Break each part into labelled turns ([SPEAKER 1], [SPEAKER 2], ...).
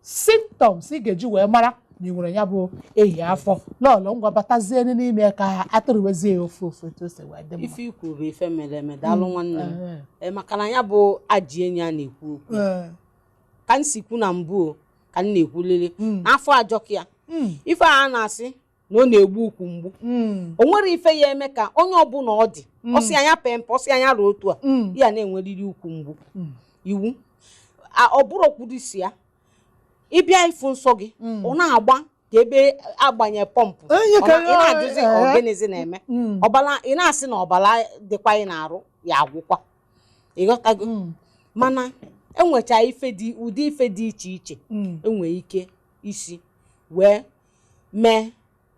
[SPEAKER 1] Symptoms ị ga-eji wee mara na ị nwere ya bụ ehi afọ. Lọlọ, ngwa, batazie n'ime ka atụrụwezie ya ofu ofu etu o si wee dị mma.
[SPEAKER 2] Ife ikwu bụ ife mere eme. Daalụ, nwanne m. Ee, maka na ya bụ ajị enyi a na-ekwu okwu, ka m si kwu na mbụ o, ka m na-ekwulili n'afọ ajọka ya. Ife a na-asị na ọ na-egbu ukwu mgbu, o nwere ife ya eme ka onye ọbụla ọ dị ọsị anya pee mpe, ọsị anya ruo otu a, ya na-enweriri ukwu mgbu. Iwu ọ bụrụ kwurisi ya, ịbịa ịfụ nsọ gị, ọ na-agba ka ebe agbanye pọmpụ.
[SPEAKER 1] Onye
[SPEAKER 2] Ị na-ajụzi ọ gịnịzi na-eme. Ọbala, ị na-asị na ọbala dịkwa ị na-arụ ya agwụkwa, ịghọtago? Mana enwecha ife dị, ụdị ife dị iche iche enwee ike isi wee mee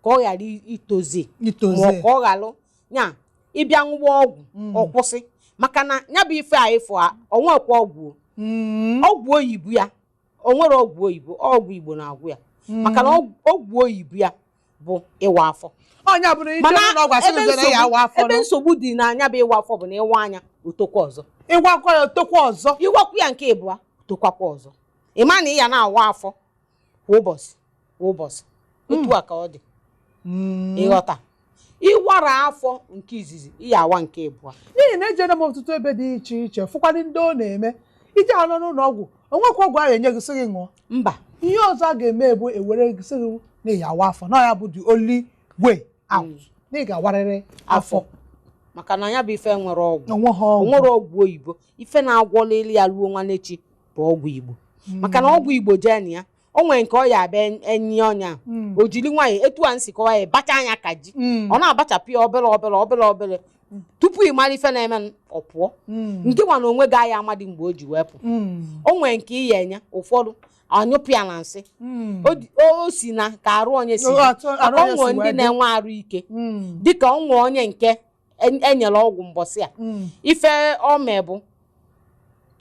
[SPEAKER 2] ka ọ ghara itozi
[SPEAKER 1] itozi.
[SPEAKER 2] Ma ọ ka ọ ghalụ nya ịbịa ṅụwa ọgwụ, ọ kwụsị, maka na ya bụ ife a ịfụ a, onwekwa ọgwụ o. Ọgwụ oyibo ya, o nwere ọgwụ oyibo, ọgwụ Igbo na-agwụ ya, maka na ọgwụ oyibo ya bụ ịwa afọ.
[SPEAKER 1] Onye bụrụ ije
[SPEAKER 2] Mana
[SPEAKER 1] ụlọ ọgwụ, asị
[SPEAKER 2] ebe
[SPEAKER 1] gị na ya
[SPEAKER 2] nsogbu
[SPEAKER 1] awa afọ.
[SPEAKER 2] Ebe nsogbu dị n'anya bụ ịwa afọ bụ na ịwa anya, otokwa ọzọ.
[SPEAKER 1] Ịgwakwa ya, otokwa ọzọ.
[SPEAKER 2] Ịwakwu ya nke ịbụa, tokwakwa ọzọ. Ị ma na ị ya na-awa afọ kwa ụbọchị kwa ụbọchị, otu a ka ọ dị. Ịghọta? Ịwara afọ nke izizi, ị ya awa nke ịbụa.
[SPEAKER 1] N'ihi na ejere m ọtụtụ ebe dị iche iche, fụkwadị ndị ọ na-eme. Ije ha nọ n'ụlọ ọgwụ, onwekwa ọgwụ a ga-enye gị sị gị ṅụọ.
[SPEAKER 2] Mba.
[SPEAKER 1] Ihe ọzọ a ga-eme bụ ewere gị sị gị na ị awa afọ, na ya bụ the only way out, na ị ga-awarịrị afọ.
[SPEAKER 2] Maka na ya bụ ife nwere ọgwụ.
[SPEAKER 1] Onwe ha ọgwụ.
[SPEAKER 2] Onwere ọgwụ oyibo. Ife na-agwọlili ya ruo nwannechi bụ ọgwụ Igbo, maka na ọgwụ Igbo jee na ya, o nwere nke ọ ya abịa enyi ọnya, o jiri nwayọ etu a nsi kọwa ya, bacha anya ka ji. Ọ na-abachapụ ya obere obere obere obere tupu ị mara ife na-eme, ọ pụọ. Nke nwa na onwe gị aya amadị mgbe o ji wee pụ. O nwere nke iyi enye ụfọdụ, anyụpụ ya na nsị. O si na ka arụ onye si dị.
[SPEAKER 1] Arụ
[SPEAKER 2] Maka
[SPEAKER 1] onye si
[SPEAKER 2] o nwere ndị
[SPEAKER 1] wee dị.
[SPEAKER 2] na-enwe arụ ike, dịka ọ nwee onye nke enyere ọgwụ mbọsị a. Ife ọ mee bụ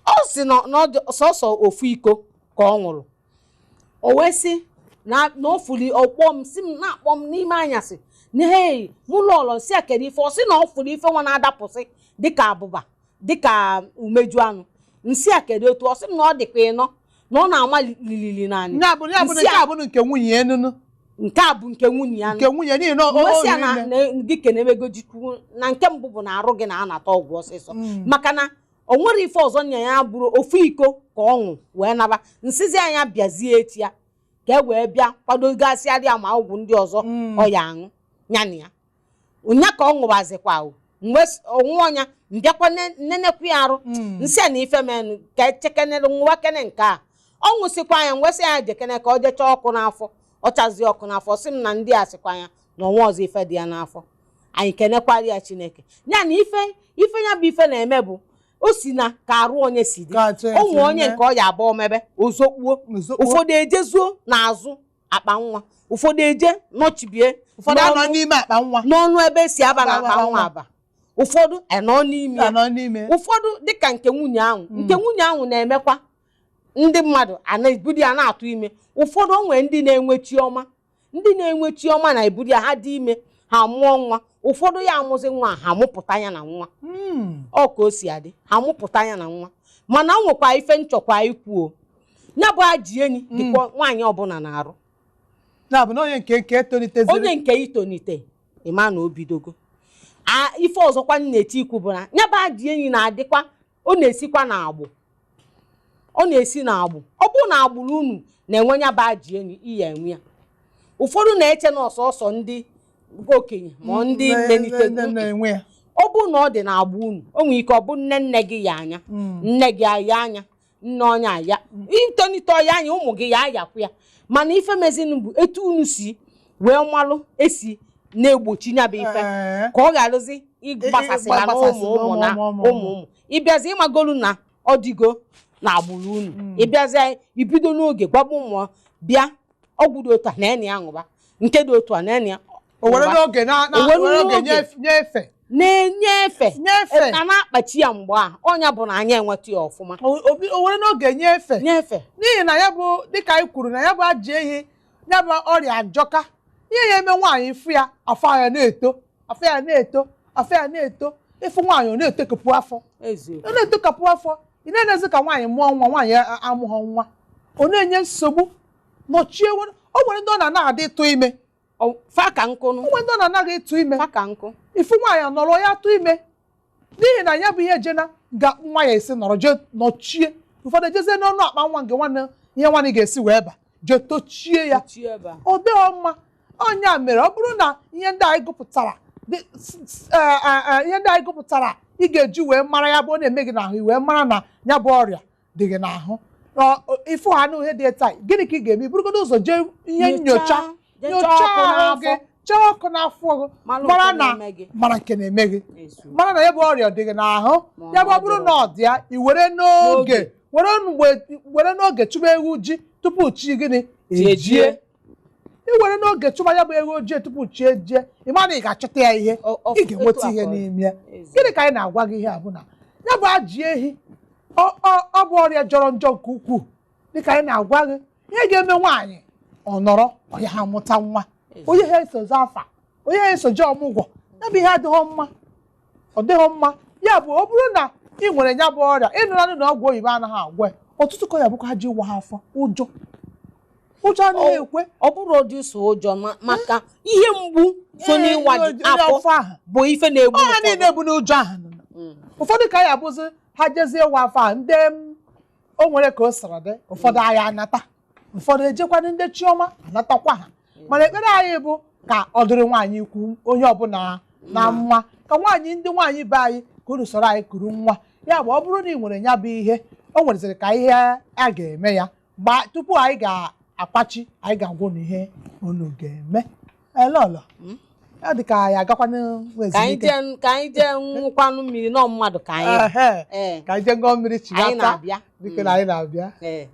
[SPEAKER 2] ọ si na ọ sọsọ ofu iko ka ọ ṅụrụ. O wee sị na o fuli ọkpọ m, si m na-akpọ m n'ime anyasị na hei, mụ lọlọ si a, kedu ife? Ọ sị na ọ furu ife nwa na-adapụsị dịka abụba, dịka umeju anụ. Nsị a, kedu otu? Ọ sị m na ọ dịkwa ịnọ na ọ na-ama lilili naanị.
[SPEAKER 1] Ya bụ na
[SPEAKER 2] Nsị
[SPEAKER 1] nke a bụ nke nwunye ya nụnụ.
[SPEAKER 2] Nke a bụ nke nwunye ya.
[SPEAKER 1] Nke nwunye, n'ihi na o
[SPEAKER 2] Mgbe sị ya
[SPEAKER 1] o
[SPEAKER 2] na
[SPEAKER 1] ime.
[SPEAKER 2] na gị kenemegojikwu na nke mbụ bụ na arụ gị na-anata ọgwụ ọsịsọ, maka na o nwere ife ọzọ nya ya bụrụ ofu iko ka ọ ṅụ wee naba. Nsịzi anya bịazie echi ya ka e wee bịa kwadogasịarịa ma ọgwụ ndị ọzọ ọ ya aṅụ ya na ya ụnya ka ọ ṅụbazikwa o mgbe ọnwụ ọnya mbịakwa nenekwu ya arụ. Nsị a na ife menụ ka echekenere nwa kene nke a ọ ṅụsịkwa ya. Ngwesị ya jekene ka ọ jechaa ọkụ n'afọ, ọ chazie ọkụ n'afọ, sị m na ndị a sịkwa ya na ọnwa ọzọ ife dị ya n'afọ. Anyị kenekwara ya Chineke ya na ife ife ya bụ ife na-eme bụ o si na ka arụ onye si dị.
[SPEAKER 1] Ka atụ
[SPEAKER 2] O nwee onye
[SPEAKER 1] eme.
[SPEAKER 2] nke ọ ya abụọ mebe ozokpuo.
[SPEAKER 1] Ozokpuo.
[SPEAKER 2] Ụfọdụ ejezuo n'azụ akpa nwa, ụfọdụ eje nọchibie
[SPEAKER 1] Ụfọdụ anọ n'ime akpa nwa.
[SPEAKER 2] N'ọnụ ebe esi aba na
[SPEAKER 1] Aba
[SPEAKER 2] akpa nwa
[SPEAKER 1] nwa.
[SPEAKER 2] aba, ụfọdụ enọ n'ime ya.
[SPEAKER 1] Anọ n'ime.
[SPEAKER 2] Ụfọdụ dịka nke nwunye ahụ, nke nwunye ahụ na-emekwa ndị mmadụ a na-eburu ya na-atụ ime. Ụfọdụ, o nwere ndị na-enwe chiọma, ndị na-enwe chiọma na-eburu ya, ha dị ime, ha mụọ nwa. Ụfọdụ ya amụzi nwa, ha mụpụta ya na nwa. Ọ ka o si adị, ha mụpụta ya na nwa. Mana o nwekwa ife nchọkwa ikwu o, ya bụ ajị enyi dịkwa nwaanyị ọbụla na-arụ.
[SPEAKER 1] Ya bụ na onye nke toliteziri.
[SPEAKER 2] Onye nke itonite, ịma na o bidogo a. Ife ọzọkwa m na-eti ikwu bụ na ya bụ ajị enyi na-adịkwa, ọ na-esikwa n'agbụ, ọ na-esi n'agbụ. Ọ bụrụ na agbụrụ unu na-enwe ya bụ ajị enyi, iya enwe ya. Ụfọdụ na-eche na ọsọsọ ndị okenye ma ọ ndị melite.
[SPEAKER 1] Na-enwe ya.
[SPEAKER 2] Ọ bụrụ na ọ dị n'agbụ unu, o nwere ike ọ bụ nne nne gị ya anya, nne gị aya anya, nne onye aya itonite ọya anya, ụmụ gị ya ayakwu ya. Mana ife mezinu bụ etu unu si wee malụ esi na-egbochi ya bụ ife ka ọ gharazi ịgbasasịla na ụmụ ụmụ na
[SPEAKER 1] ụmụ, ụmụ,
[SPEAKER 2] ụmụ ụmụ. Ịbịazi ịmagolu na ọ dịgo na agbụrụ unu, ịbịazi ibido n'oge gwaba ụmụ, bịa, ọgwụ dị otu a na eni ya ṅụba, nke dị otu a na eni ya
[SPEAKER 1] O were
[SPEAKER 2] ṅụba.
[SPEAKER 1] n'oge na
[SPEAKER 2] O were
[SPEAKER 1] were oge
[SPEAKER 2] n'oge.
[SPEAKER 1] Nyefee.
[SPEAKER 2] Na-enyefe.
[SPEAKER 1] Nyefe.
[SPEAKER 2] A na-akpachi ya mgbe a, ọnya bụ na anyị enweta ya ọfụma.
[SPEAKER 1] O were n'oge nyefe.
[SPEAKER 2] Nyefe.
[SPEAKER 1] N'ihi na ya bụ, dịka anyị kwuru, na ya bụ ajọ ehi, ya bụ ọrịa ajọka. Ihe ya eme nwaanyị fụ ya, afọ ya na-eto, afọ ya na-eto, afọ ya na-eto. Ịfụ nwaanyị, ọ na-etokapụ afọ.
[SPEAKER 2] Eziokwu.
[SPEAKER 1] Ọ na-etokapụ afọ. Ị na-enezi ka nwaanyị mụọ nwa, nwaanyị amụghọ nwa. Ọ na-enye nsogbu nọchie. O nwere ndị ọ na-anaghị adị ịtụ ime.
[SPEAKER 2] Fa ka nkụnụ.
[SPEAKER 1] O nwere ndị ọ na-anaghị ịtụ ime.
[SPEAKER 2] Fa ka nkụ.
[SPEAKER 1] Ifu nwaanyị nọrọ ya tụ ime n'ihi na ya bụ ihe jena ga nwa ya esi nọrọ jee nọchie. Ụfọdụ ejezie n'ọnụ akpa nwa nke nwanne ihe nwanne ga-esi wee ba jee tochie ya.
[SPEAKER 2] Tochie ebe a.
[SPEAKER 1] Ọ dịghọ mma. Ọnya mere ọ bụrụ na ihe ndị anyị gụpụtara ihe ndị anyị gụpụtara ị ga-eji wee mara ya bụ ọ na-eme gị n'ahụ, i wee mara na ya bụ ọrịa dị gị n'ahụ. Ịfụ ha na ihe dị taa, gịnị ka ị ga-eme? I burugodo ụzọ jee ihe nyocha.
[SPEAKER 2] Jee
[SPEAKER 1] nyocha
[SPEAKER 2] chọọ ọkụ
[SPEAKER 1] ahụ gị
[SPEAKER 2] n'afọ.
[SPEAKER 1] chọọ ọkụ n'afọ gị.
[SPEAKER 2] Mara
[SPEAKER 1] mara
[SPEAKER 2] nke
[SPEAKER 1] na
[SPEAKER 2] na-eme gị.
[SPEAKER 1] Mara nke na-eme gị.
[SPEAKER 2] Ezu.
[SPEAKER 1] Mara na ya bụ ọrịa dị gị n'ahụ.
[SPEAKER 2] Ma ọ
[SPEAKER 1] Ya bụ
[SPEAKER 2] na
[SPEAKER 1] ọ
[SPEAKER 2] ọ
[SPEAKER 1] bụrụ
[SPEAKER 2] dịrọ
[SPEAKER 1] na ọ dị ya, i were n'oge
[SPEAKER 2] N'oge.
[SPEAKER 1] were mgbe were n'oge chụba ewu ji tupu chi gịnị
[SPEAKER 2] Chi ejie.
[SPEAKER 1] ejie. I were n'oge chụba ya bụ ewu ojii tupu chi ejie, ị ma na ị ga-achọta ya ihe, ị ga-enweta
[SPEAKER 2] etu a
[SPEAKER 1] ihe
[SPEAKER 2] ka ọ dị.
[SPEAKER 1] n'ime ya.
[SPEAKER 2] Ezu.
[SPEAKER 1] Gịnị ka anyị na-agwa gị? Ihe a bụ na ya bụ ajị ehi ọ bụ ọrịa jọrọ njọ nke ukwuu. Dịka anyị na-agwa gị, ihe ga-eme nwaanyị ọ nọrọ ọ ya ha mụta nwa, onye ha esozi afa, onye ha esoji ọmụgwọ, ya bụ ihe adịghọ mma, ọ dịghọ mma. Ya bụ ọ bụrụ na ị nwere ya bụ ọrịa, ịnụranụ na ọgwụ oyibo anaghị agwọ ya. Ọtụtụ ka ya bụkwa ha ji ịwa ha afọ, ụjọ ụjọ anaghị ekwe.
[SPEAKER 2] Ọ bụrụ ụdị so ụjọ maka ihe mgbu so n'ịwa dị afọ
[SPEAKER 1] afọ ahụ
[SPEAKER 2] bụ ife na-egbu
[SPEAKER 1] ọha
[SPEAKER 2] ụfọdụ.
[SPEAKER 1] Niile bụ n'ụjọ ahụ nọ. Ụfọdụ ka ya abụzi ha jezie ịwa afọ a, ndị o nwere ka o sara dị. Ụfọdụ agha anata, ụfọdụ ejekwanụ ndị chiọma anatakwa ha. Mana ekpere anyị bụ ka ọ dịrị nwaanyị ikwu onye ọbụla na mma, ka nwaanyị ndị nwaanyị be anyị ka unu soro anyị kuru nwa. Ya bụ ọ bụrụ na ị nwere ya bụ ihe, o nwereziri ka ihe a ga-eme ya gbaa tupu anyị ga-akwachi, anyị ga-agwa unu ihe unu ga-eme. Elọlọ ya dị ka anyị agakwanụ
[SPEAKER 2] Ka anyị
[SPEAKER 1] ezumike.
[SPEAKER 2] Jee ka anyị jee ṅụkwanụ mmiri nọ mmadụ ka anyị
[SPEAKER 1] Ehe.
[SPEAKER 2] ee.
[SPEAKER 1] Ka anyị jee ṅụọ mmiri
[SPEAKER 2] Anyị
[SPEAKER 1] chigata.
[SPEAKER 2] na-abịa.
[SPEAKER 1] Biko na anyị na-abịa.
[SPEAKER 2] Ee.